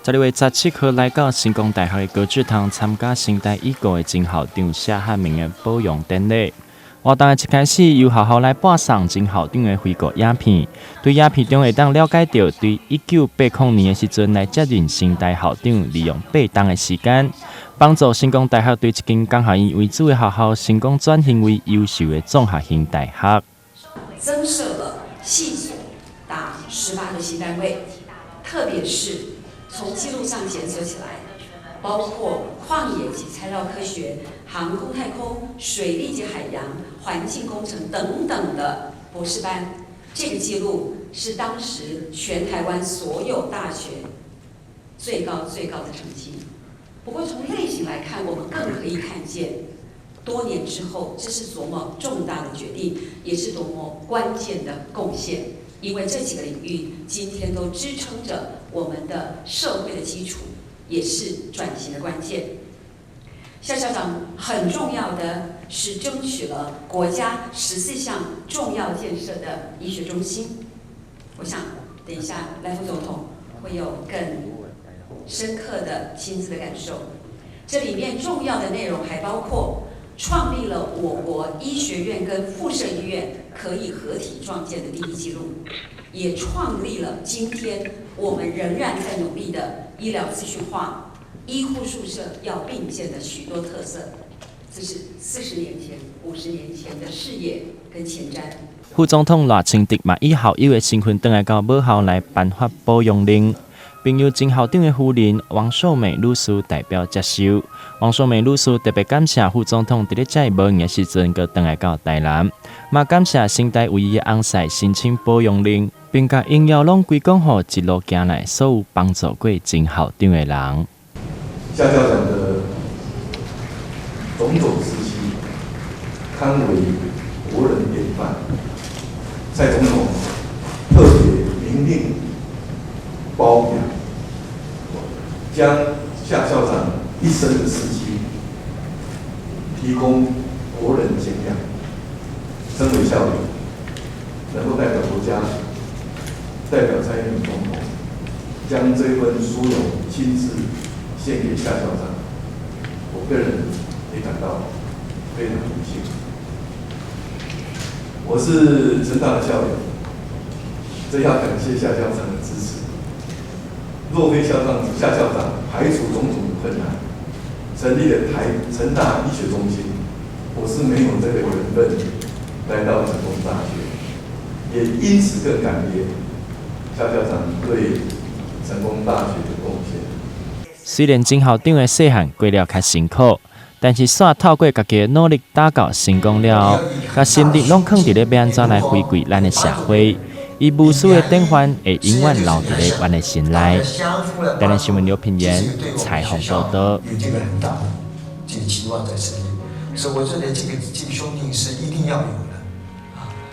12月17號來到成功大學的高志堂參加成大已故的前校長謝漢明的保養典禮。活動的一開始，由學校來播送前校長的回顧影片，對影片中會當了解著，對1980年的時陣來接任成大校長，利用8冬的時間，幫助成功大學對一間工學院為主的學校，成功轉型為優秀的綜合型大學。增設了系所達18個新單位，特別是從記錄上檢索起來，包括礦冶及材料科學、航空太空、水利及海洋、環境工程等等的博士班。這個記錄是當時全台灣所有大學最高最高的成績。不過從類型來看，我們更可以看見多年之後，這是多麼重大的決定，也是多麼關鍵的貢獻。因為這幾個領域今天都支撐着我們的社會的基礎，也是轉型的關鍵。夏校長很重要的是爭取了國家14項重要建設的醫學中心。我想等一下賴副總統會有更深刻的親自的感受。這裡面重要的內容還包括創立了我國醫學院跟附設醫院可以合體創建的第一紀錄，也創立了今天我們仍然在努力的醫療資訊化、醫護宿舍要並建的許多特色。這是40年前、50年前的視野跟前瞻。副總統賴清德嘛以校友的身份，轉來到母校來頒發保養令，並由前校長的夫人王秀美女士代表接受。王秀美女士特別感謝副總統佇咧遮無閒的時陣，閣轉來到台南，嘛感謝成大為伊的翁婿申請保養令，並共榮耀攏歸功予一路行來所有幫助過前校長的人。夏校長的種種事蹟，堪為國人典範。蔡總統特別明令褒揚，將夏校長一生的事蹟提供國人景仰。身為校友，能夠代表國家，代表蔡英文總統，將這份殊榮親自獻給夏校長，我個人也感到非常榮幸。我是成大的校友，這要感謝夏校長的支持。若非夏校長排除種種困難，成立了台成大醫學中心，我是沒有這個緣分來到成功大學，也因此更感謝夏校長對成功大學的貢獻。雖然前校長的細漢過了較辛苦，但是煞透過家己的努力打到成功了後，共心力攏囥佇咧欲按怎來回饋咱的社會。伊無私的典範會永遠留佇咧阮的心內。台南新聞劉品言採訪報道。有這個很大的這個期望在這裡，所以我認為這個兄弟是一定要有的。